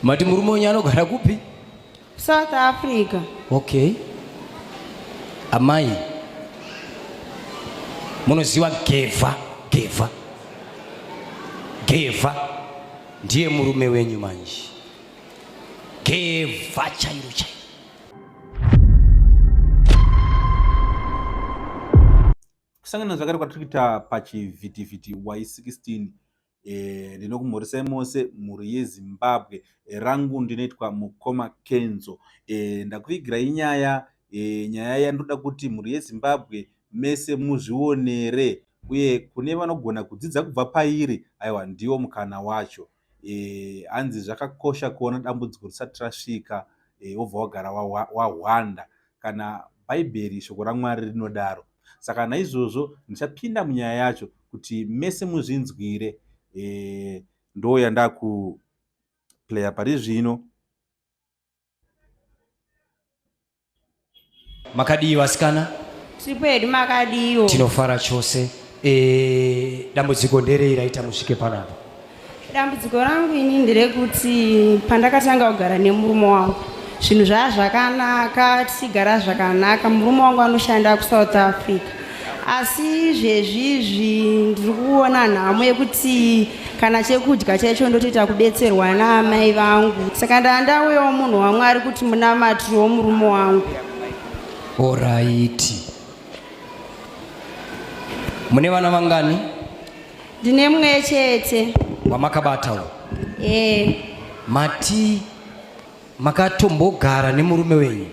Mati murume wenyu anogara kupi? South Africa. Okay. Amai, munoziva Geva, Geva, Geva ndiye murume wenyu manje. Geva chairo chairo. Kusangana zvakare kwatiri kuita pachivhitivhiti Y16 Eh, ndinokumhoresai mose mhuri yeZimbabwe. Eh, rangu ndinoitwa mukoma Kenzo. Eh, ndakuvigirai nyaya eh, nyaya yandoda kuti mhuri yeZimbabwe mese muzvionere uye kune vanogona kudzidza kubva pairi, aiwa ndiwo mukana wacho. Eh, hanzi zvakakosha kuona dambudziko risati rasvika eh, wobva wagara wahwanda kana bhaibheri shoko ramwari rinodaro saka naizvozvo ndichapinda munyaya yacho kuti mese muzvinzwire e, ndo yandakuplaya pari zvino Makadii vasikana? Tiripo hedu makadiiwo. Tinofara chose. E, dambudziko nderei raita musvike panapa? Dambudziko rangu ini nderekuti pandakatanga kugara nemurume wangu zvinhu zvaa zvakanaka tichigara zvakanaka murume wangu anoshanda kusouth africa asi izvezvi izvi ndiri kuona nhamo yekuti kana chekudya chaicho ndotoita kubetserwa naamai vangu saka ndandauyawo munhu wamwari kuti munamatirewo murume wangu. Oraiti, mune vana vangani? Ndine mumwe chete. Wamakabata uyu? Eh. Mati makatombogara nemurume wenyu?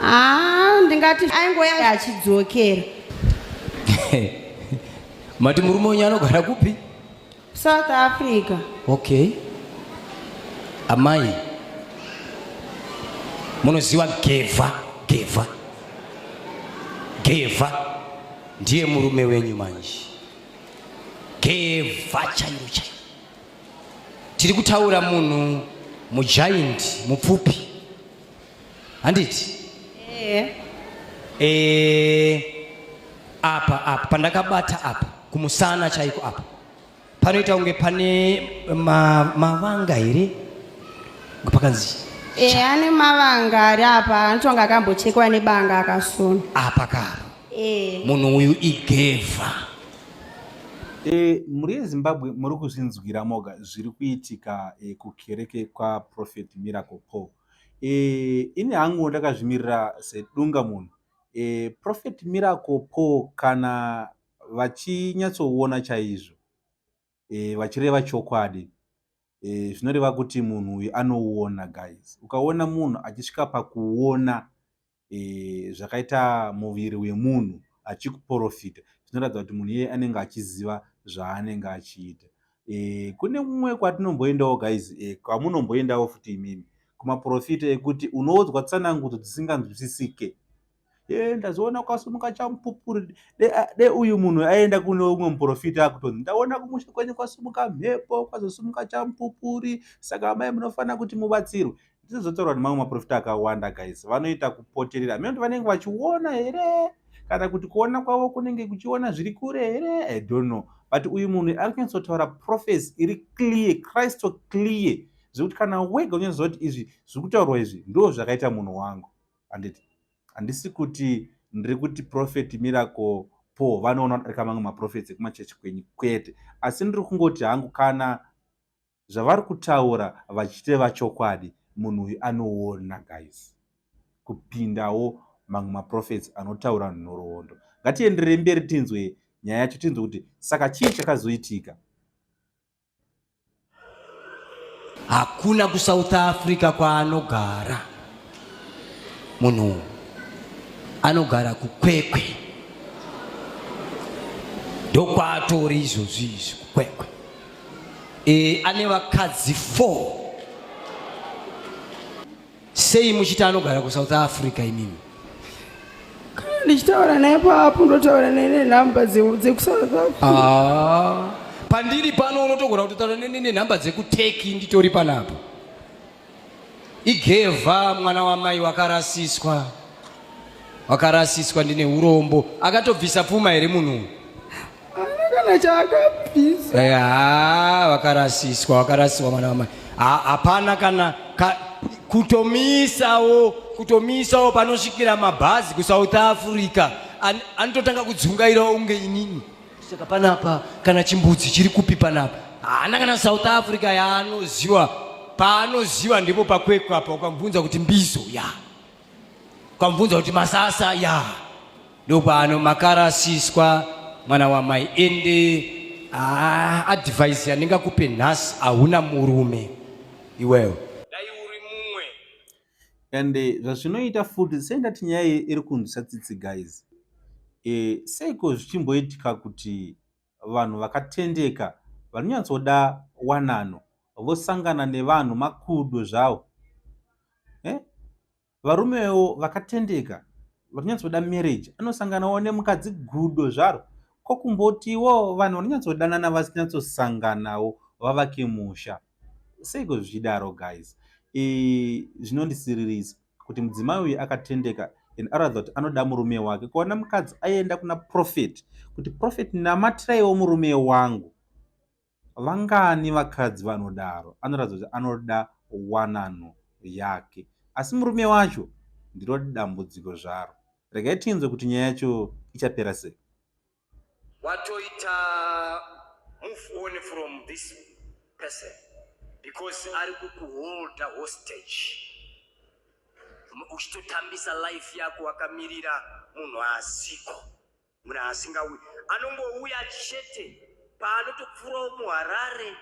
Ah, ndingati aingoya achidzokera. Mati murume wenyu anogara kupi? South Africa. Okay. Amai, munoziva Geva, Geva, Geva ndiye murume wenyu manje. Geva chairo chairo. Tiri kutaura munhu mugiant mupfupi. Handiti? Eh. Eh, apa apa pandakabata apa kumusana chaiko apa panoita kunge pane ma, mavanga here pakanzi e ane mavanga ari apa anotonga akambochekwa nebanga akasona apa kapa e munhu uyu igevha. E, mhuri yeZimbabwe muri kuzvinzwira moga zviri kuitika e, kukereke kwaProphet Miracle Paul. E, ini hangu ndakazvimirira sedunga munhu. E, Prophet Miracle Paul kana vachinyatsoona chaizvo e, vachireva chokwadi e, zvinoreva kuti munhu uyu anoona guys. Ukaona munhu achisvika pakuona e, zvakaita muviri wemunhu achikuporofita zvinoratidza kuti munhu iyeye anenge achiziva zvaanenge achiita e, kune kumwe kwatinomboendawo guys e, kwamunomboendawo futi imimi kumaporofita ekuti unoudzwa tsanangudzo dzisinganzwisisike e, ndazoona kwasimuka chamupupuri de, de uyu munhu aenda kune umwe muporofita akutonzi ndaona kumusha kwenyu kwasimuka mhepo kwazosimuka chamupupuri saka amai munofanira kuti mubatsirwe Ndizvo zvotaurwa nemamwe maprofita akawanda guys, vanoita kupoterera. Hameno kuti vanenge vachiona here kana kuti kuona kwavo kunenge kuchiona zviri kure here, I don't know. But uyu munhu ari kunyatsotaura prophecy iri clear, crystal clear, zvekuti kana wega unyatsoziva kuti izvi zviri kutaurwa izvi ndo zvakaita munhu wangu. Handiti handisi kuti ndiri kuti prophet Miracle Paul vanoona kudarika mamwe maprophets ekumachechi kwenyu, kwete. Asi ndiri kungoti hangu kana Zvavari kutaura vachiteva chokwadi munhu uyu anoona guys kupindawo mamwe maprophets anotaura nhoroondo. Ngatienderere mberi tinzwe nyaya yacho tinzwe kuti saka chii chakazoitika. Hakuna kuSouth Africa kwaanogara munhu anogara kuKwekwe ndokwaatori izvozvi izvi kuKwekwe. E, ane vakadzi 4 sei muchiti anogara kusouth africa imimi kana ndichitaura naye paapo ndotaura naye nenhamba dzekusouth africa ah, pandiri pano unotogona kutotaura nenhamba dzekuteki nditori panapa Igevha mwana wamai wakarasiswa, wakarasiswa, ndine urombo. Akatobvisa pfuma here munhu uyu? kana chaakabvisa. Haa, vakarasiswa, vakarasiswa mwana wamai. Hapana kana ka, kutomisawo, kutomisawo panosvikira mabhazi kuSouth Africa. An, anototanga kudzungairawo unge inini. Saka panapa kana chimbudzi chiri kupi panapa? Haana kana South Africa yaanoziwa. Paanoziwa ndipo paKwekwe apa, ukamubvunza kuti Mbizo ya. Ukamubvunza kuti Masasa ya. Ndopano makarasiswa mwana wamai ende ah, advice yandingakupe nhasi hauna murume iwewe. Dai uri mumwe. And zvazvinoita futi sei ndati nyaya iyi iri kunzwisa tsitsi guys. E, seiko zvichimboitika kuti vanhu vakatendeka vanonyatsoda wanano vosangana nevanhu makudo zvawo eh? Varumewo vakatendeka vanonyatsoda marriage anosanganawo nemukadzi gudo zvaro. Ko kumbotiwo vanhu vanonyatsodanana vasinyatsosanganawo vavake musha. Seiko zvichidaro guys? E, zvinondisiririsa kuti mudzimai uyu akatendeka and aratidza kuti anoda murume wake. Kuona mukadzi aenda kuna prophet kuti prophet namatiraiwo murume wangu. Vangani vakadzi vanodaro? Anoratidza kuti anoda wanano yake. Asi murume wacho ndiro dambudziko zvaro. Regai tinzwe kuti nyaya yacho ichapera sei. Watoita move on from this person because ari kukuholda hostage uchitotambisa life yako wakamirira munhu asiko. Munhu asingauyi anongouya chete paanotopfuurawo muHarare,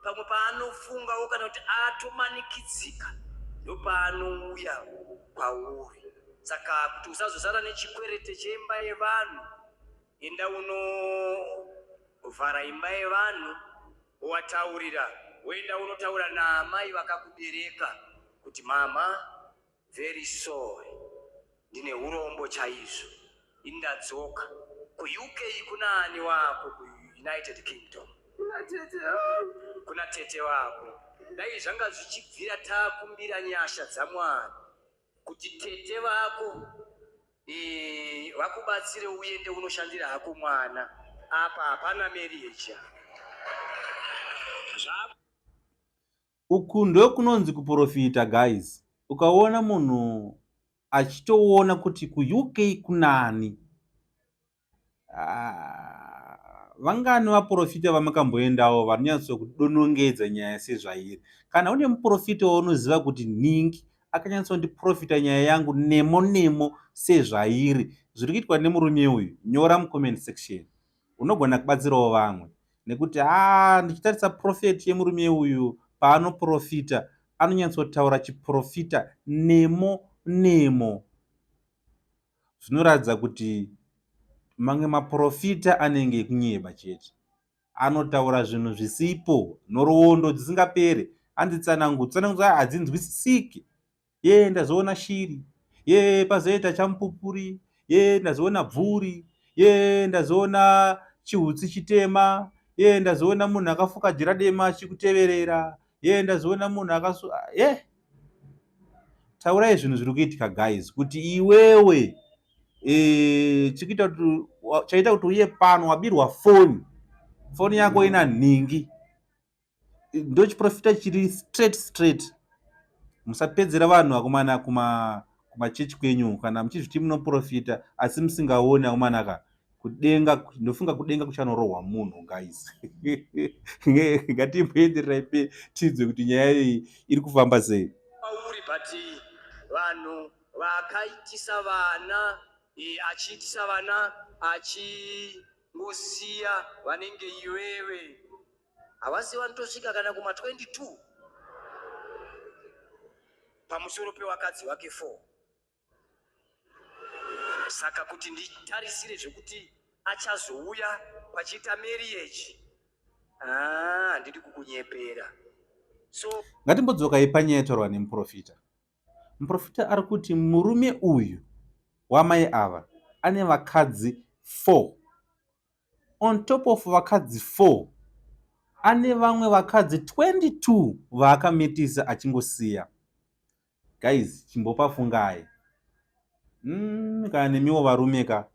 pamwe paanofungawo kana kuti atomanikidzika ndopaanouya kwauri. Saka kuti usazosara nechikwerete chemba yevanhu, enda unovhara imba yevanhu wowataurira, woenda unotaura naamai vakakubereka kuti mhamha Very sorry ndine hurombo chaizvo ini ndadzoka ku UK kuna ani wako ku United Kingdom Kuna tete vangu. kuna tete wako dai zvanga zvichibvira takumbira nyasha dzaMwari kuti tete vako eh, vakubatsire uende unoshandira hako mwana apa hapana marriage apa. Zva Uku ndokunonzi kuporofita guys. Ukaona munhu achitoona kuti kuUK kunani ah, vangani vaporofita vamakamboendawo vanonyatsokudonongedza nyaya sezvairi. Kana une muporofita waunoziva kuti nhingi akanyatsondiprofita nyaya yangu nemo nemo sezvairi zviri kuitwa nemurume uyu, nyora mucomment section. Unogona kubatsirawo vamwe nekuti haa ndichitarisa prophet yemurume uyu paanoprofita anonyatsotaura chiprofita nemo nemo zvinoratidza kuti mamwe maprofita anenge ekunyeba chete anotaura zvinhu zvisipo nhoroondo dzisingapere hanzi tsanangudzo tsanangudzo hadzinzwisisiki Yee ndazoona shiri, yee pazoita chamupupuri, yee ndazoona bvuri, yee ndazoona chihutsi chitema, yee ndazoona munhu akafuka jira dema achikuteverera, yee ndazoona munhu akasu ye taurai zvinhu zviri kuitika guys kuti iwewe e, chikuita kuti chaita kuti uye pano wabirwa foni foni yako ina nhingi ndochiprofita chiri straight straight musapedzera vanhu vakomana kuma kumachechi kwenyu kana muchizviti munoprofita asi musingaoni akomana ka kudenga ndofunga kudenga kuchanorohwa munhu guys ngatimboendererai pe tinzwe kuti nyaya iyi iri kufamba sei pauri but vanhu vakaitisa vana eh, achiitisa vana achingosiya vanenge iwewe havasi vanotosvika kana kuma 22 pamusoro pewakadzi wake 4 saka kuti nditarisire zvekuti achazouya pachiita marriage ah, handidi kukunyepera so ngatimbodzokai panyaya yataurwa nemuprofita muprofita ari kuti murume uyu wamai ava ane vakadzi 4 On top of vakadzi 4 ane vamwe vakadzi 22 vaakamitisa achingosiya. Guys chimbopafungai. Mm, kana nemiwo varume ka.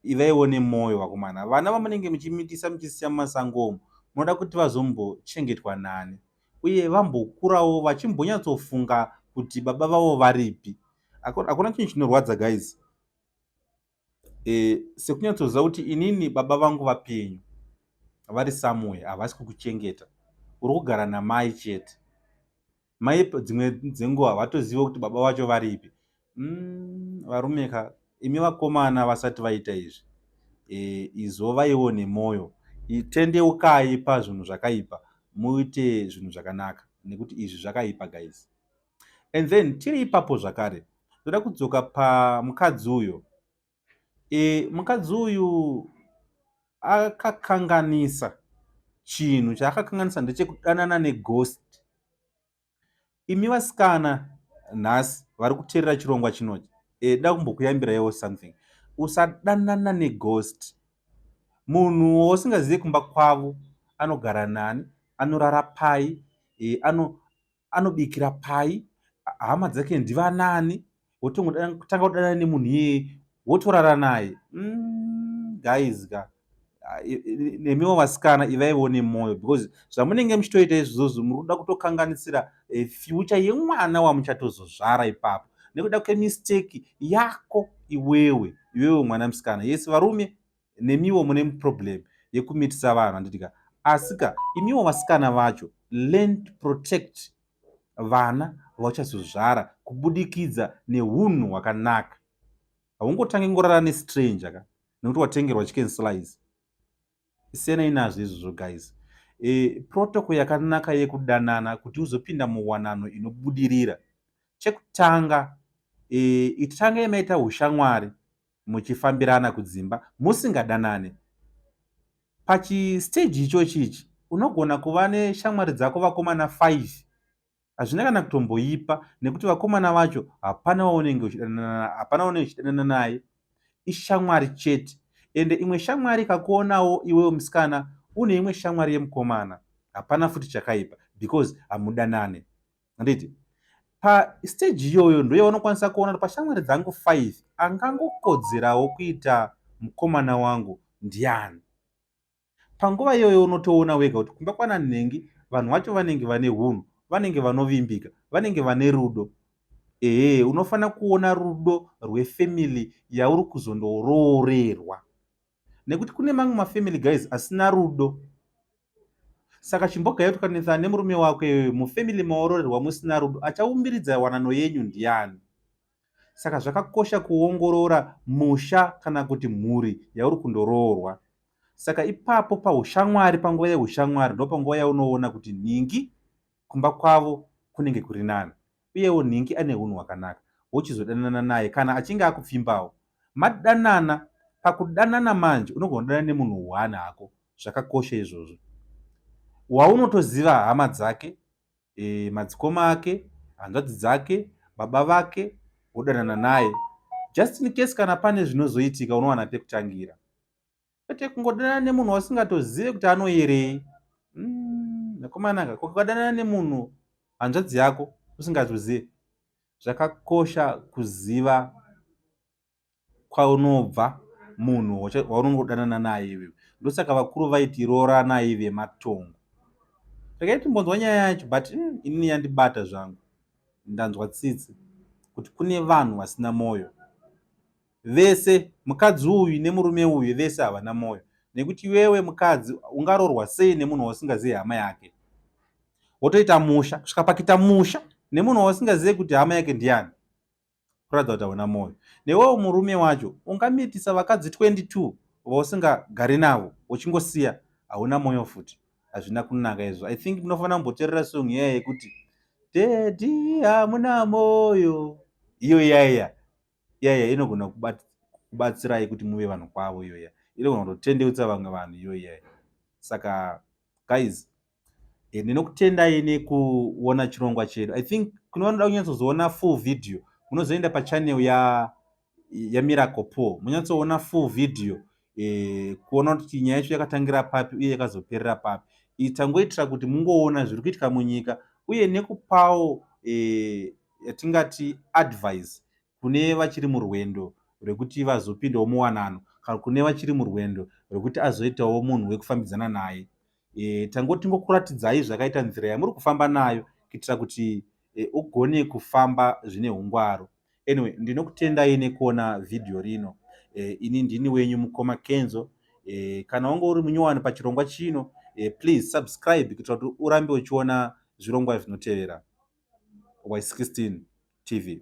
Ivaiwo nemwoyo vakomana. Vana vamunenge muchimitisa muchisiya mumasango umu munoda kuti vazombochengetwa nani uye vambokurawo vachimbonyatsofunga kuti baba vavo varipi. Hakuna chinhu chinorwadza guys e, sekunyatsoziva kuti inini baba vangu vapenyu vari somewhere havasi kukuchengeta uri kugara namai chete mai dzimwe dzenguva havatozive kuti baba vacho varipi mm, varume ka imi vakomana vasati vaita izvi e, izovaiwo nemwoyo tendeukai pazvinhu zvakaipa muite zvinhu zvakanaka nekuti izvi zvakaipa guys and then tiri ipapo zvakare ndoda kudzoka pamukadzi uyo e, mukadzi uyu akakanganisa chinhu chaakakanganisa ndechekudanana neghost imi vasikana nhasi vari kuteerera chirongwa chinochi e, da kumbokuyambiraiwo something usadanana neghost munhu wausingazive kumba kwavo anogara nani anorara pai e, ano anobikira pai hama dzake ndivanani wotongotanga kudanana nemunhu iyeye wotorara naye mm, guys ka nemiwo vasikana ivaiwo nemwoyo because zvamunenge muchitoita izvozvo muri kuda kutokanganisira eh, future yemwana wamuchatozozvara ipapo nekuda kwemistake yako iwewe iwewe mwana musikana yes varume nemiwo mune problem yekumitisa vanhu handiti ka asi ka imiwo vasikana vacho learn to protect vana vauchazozvara kubudikidza neunhu hwakanaka haungotangi ngorara nestranger ka nekuti watengerwa chicken slice siyanai nazvo izvozvo guys e, protocol yakanaka yekudanana kuti uzopinda muwanano inobudirira chekutanga e, itange maita ushamwari muchifambirana kudzimba musingadanane pachistage ichochi ichi unogona kuva neshamwari dzako vakomana 5 hazvina kana kutomboipa nekuti vakomana vacho hapana waunenge uchidanana hapana waunenge uchidanana naye ishamwari chete ende imwe shamwari ikakuonawo iwewo musikana une imwe shamwari yemukomana hapana futi chakaipa because hamudanane handiti pastage iyoyo ndoye vanokwanisa kuona kuti pashamwari dzangu 5 angangokodzerawo kuita mukomana wangu ndiani panguva iyoyo unotoona wega kuti kumba kwana nhengi vanhu vacho vanenge vane hunhu vanenge vanovimbika vanenge vane rudo ehe unofanira kuona rudo rwefamily yauri kuzondoroorerwa nekuti kune mamwe mafamily guys asina rudo saka chimbogai tukanetsana nemurume wako iyoyo mufamily maororerwa musina rudo achaumbiridza wanano yenyu ndiani saka zvakakosha kuongorora musha kana kuti mhuri yauri kundoroorwa saka ipapo paushamwari panguva yeushamwari ndo panguva yaunoona kuti nhingi kumba kwavo kunenge kuri nani uyewo nhingi ane unhu hwakanaka wochizodanana naye kana achinge akupfimbawo madanana pakudanana manje unogona kudanana nemunhu one hako zvakakosha izvozvo waunotoziva hama dzake e, madzikoma ake hanzvadzi dzake baba vake wodanana naye just in case kana pane zvinozoitika unowana pekutangira kwete kungodanana nemunhu wasingatozive kuti anoyerei vakomanaka mm, kukadanana nemunhu hanzvadzi yako usingatozive zvakakosha kuziva kwaunobva munhu waunongodanana naye iwewe ndosaka vakuru vaiti rooranai vematongo regai timbonzwa nyaya yacho but mm, inini yandibata zvangu ndanzwa tsitsi kuti kune vanhu vasina mwoyo vese mukadzi uyu nemurume uyu vese havana mwoyo nekuti iwewe mukadzi ungaroorwa sei nemunhu wausingazivi hama yake wotoita musha kusvika pakuita musha nemunhu wausingazivi kuti hama yake ndiani kuratidza kuti hauna mwoyo newewo murume wacho ungamitisa vakadzi 22 vausingagari navo uchingosiya hauna mwoyo futi hazvina kunaka izvo i think munofanira kumboteerera song iya yekuti daddy hamuna mwoyo iyo iyaiya iyaiya inogona kubatsirai kuti muve vanhu kwavo iyoya inogona kutotendeutsa vamwe vanhu iyo iyaiya saka guys eh, ndinokutendai nekuona chirongwa chedu i think kune vanoda kunyatsozoona full video munozoenda pachannel ya yamiracle paul munyatsoona full video eh, kuona kuti nyaya yacho yakatangira papi uye yakazoperera papi tangoitira kuti mungoona zviri kuitika munyika uye nekupawo eh, yatingati advice kune vachiri murwendo rwekuti vazopindawo muwanano. kana kune vachiri murwendo rwekuti azoitawo munhu wekufambidzana naye. Tangoti tingokuratidzai zvakaita nzira yamuri kufamba nayo kuitira kuti ugone kufamba zvine ungwaru. Anyway, ndinokutendai nekuona vhidhiyo rino. Ini ndini wenyu mukoma Kenzo. Kana wanga uri munyowani pachirongwa chino, please subscribe kuitira kuti urambe uchiona zvirongwa zvinotevera. Y16 TV.